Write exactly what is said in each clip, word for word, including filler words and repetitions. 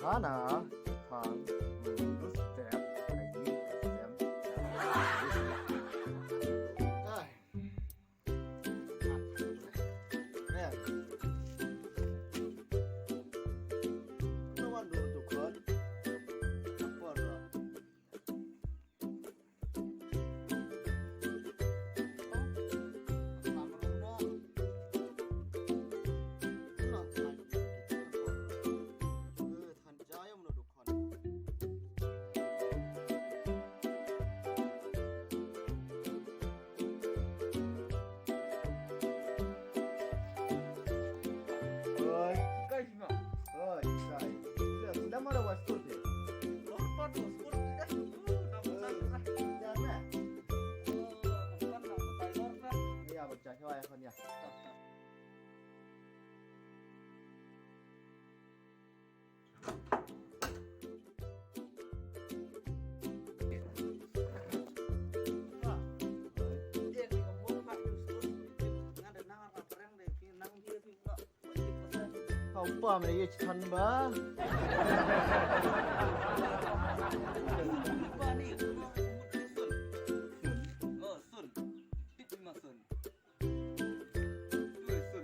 Ana, Japan, Rustem, Ayu, Rustem. Ai. Eh. No one do to call. Por. Oi. Kai sima. Oi, kai. Sila, sila mara wa skur ke. Lompat wa skur ke. Dah bukan lah. Jangan lah. Oh, bukan lah. Bukan lah. Iya, baca. Coba ya, Fania. Hau pa mene ye chan ba. Sun. Oh, sun. Tip lima sun. Sun, S U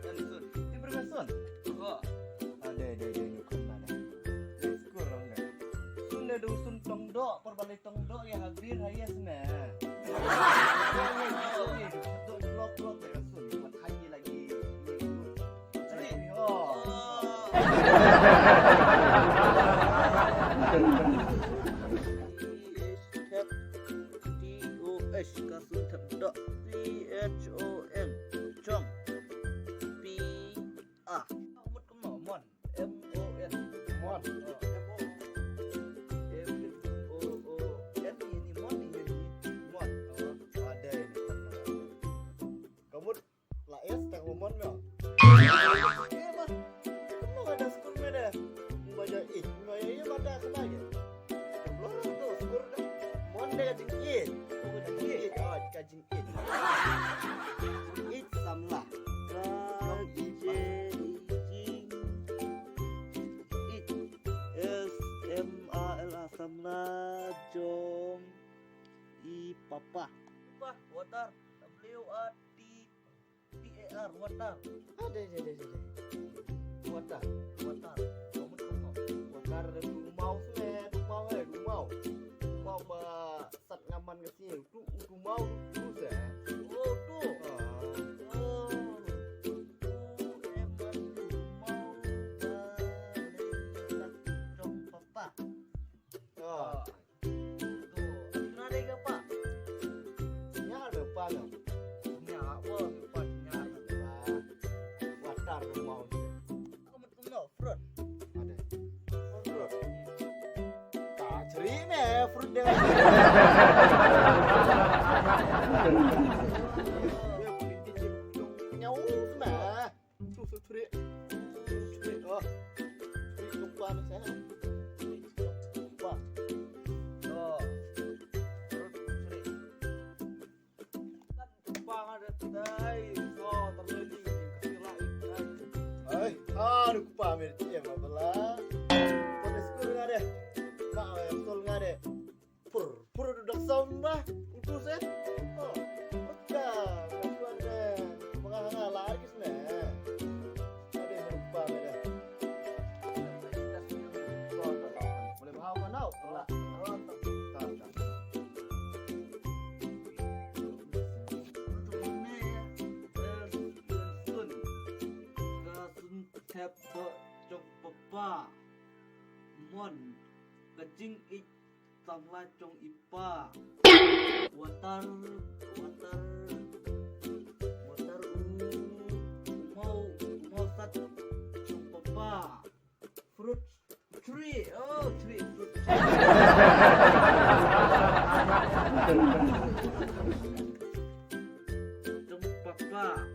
N, sun. Ti briew Sun. Oh. Ah, dei, dei, dei, ngi khun ma dei. Dei, skur rong dei. Sun dei, du Sun tong doh, por balei tong doh, ya habir, ha, yes, me. Dei, dei, dei, dei, blok, blok, dei, Sun, man haji lagi. Sorry. Oh. Oh. T O H, ka Sun thep doh. P H O N, chong. P A. Mut kumno, Mon. M O N. Mon. Oh, M O. M O O N, ini Mon, ini Mon. Oh, ada ini. Ka mut la S tang Mon mo. Eh, ma. Kumno ka da skur me da? Ba ja i, ba ja i, ba da kena ke. Lo tu skur da. Mon da ka jing i. Ka jing i. Oh, ka jing i. Jing i samla. Ka jing i. S M A L A samla jong i papa. Papa, water. W A T T A R, water. Ah, dei, dei, dei, dei, dei. Water, water. Kamu tu mau. Water, du mau, eh, du mau, eh, du mau. Du mau ba sat ngaman ka sngi. Tu, tu mau, tu, tu, eh. Oh, tu. Ah. Oh. Tu, eh, man, du mau ba le sat jong papa. Ah. Tu, atu na dei ka pa. Nya dei pa ngam. Nya, wa, pa nya. Wa, wa tar mau. Kamu tu no, fruit. Ada. Fruit. Ta chri me, fruit dei. Nya, u, me. Su, su, chri. Chri, oh. Chri, kumpa na sa. Chri, kumpa. Oh. Chri. Kumpa nga da tai. Oh, terleli. Kasi lai. Ai, aduh, kumpa, mer, tiap apa lah. Pada sekolah nga deh. Mak, eh, betul nga deh. Pur, pur, duduk samba, utus, eh. Oh, pecah, kasuan, eh. Pengah-pengah lari ke sana, eh. Ada yang lupa, eh, dah. Boleh bawa kau, nak? Tak, tak. Thep doh jong papa. Mon, ka jingïeit samla jong i pa. Water, water, water, u, u mau, u mau sat jong papa. Fruit tree, oh, tree, fruit tree. Jong papa,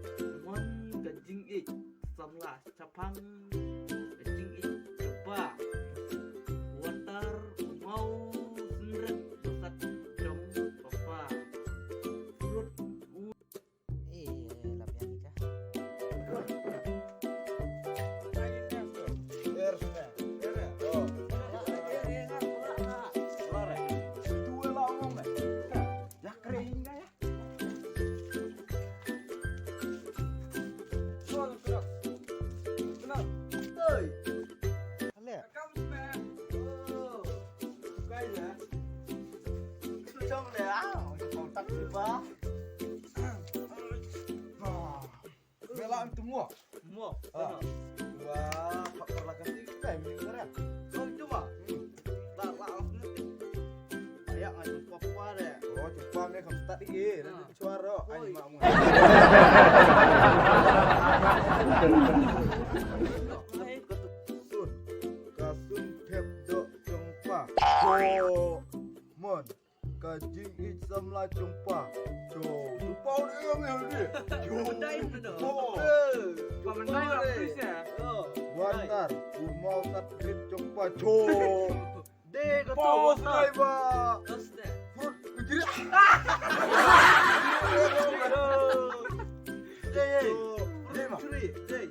mon ka jingïeit samla. Chaphang ka jingïeit jong papa. Water, u mau synrep ba sat jong papa. Fruit, u. Eh, lap ïa kita. Yes, man. Mo. Mo. Ah. Wah, faktor la kasi kai mi ngara. Oh, cuma. La la ngerti. Ayak ngan jumpa pare. Oh, jumpa me kam start i. Suara ai mak mu. Sun. Ka sun thep dok jong pa. Ko mon. Ka jingïeit samla jong pa. Jo. Jumpa u dei ong ïa u dei. Jo. Dai benar. Oh. Paman dai lah, please ya. Wantar. U mau tat rit jong pa. Jo. Dei ka to. Pau dai ba. Terus deh. Frut kujiri. Dei, dei. Dei ma. Dei.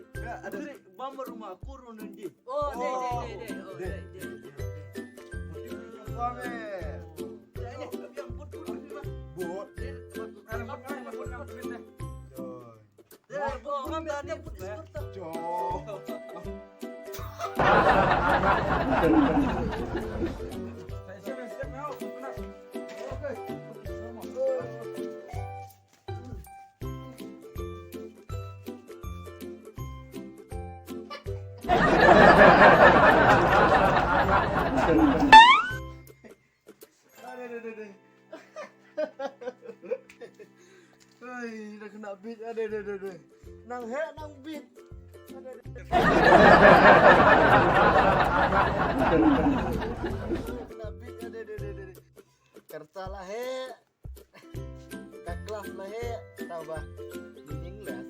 Ada. Dei. Bamba rumah kurun nanti. Oh, dei, dei, dei, dei. Oh, dei, dei. Bamba. Dei, dei. Yang put kurun ni mah. Bot. Dei, bot. Alam bot, alam bot, alam bot, alam bot. Dei, bot, bot, bot, bot. Jo. Ade, ade, ade, ade. Hei, dah kena beat. Ade, ade, ade, ade. Nang heh, nang beat. Ade, ade. Kena beat. Ade, ade, ade, ade. Kerta la heh. Ka class la heh, tau ba meaningless.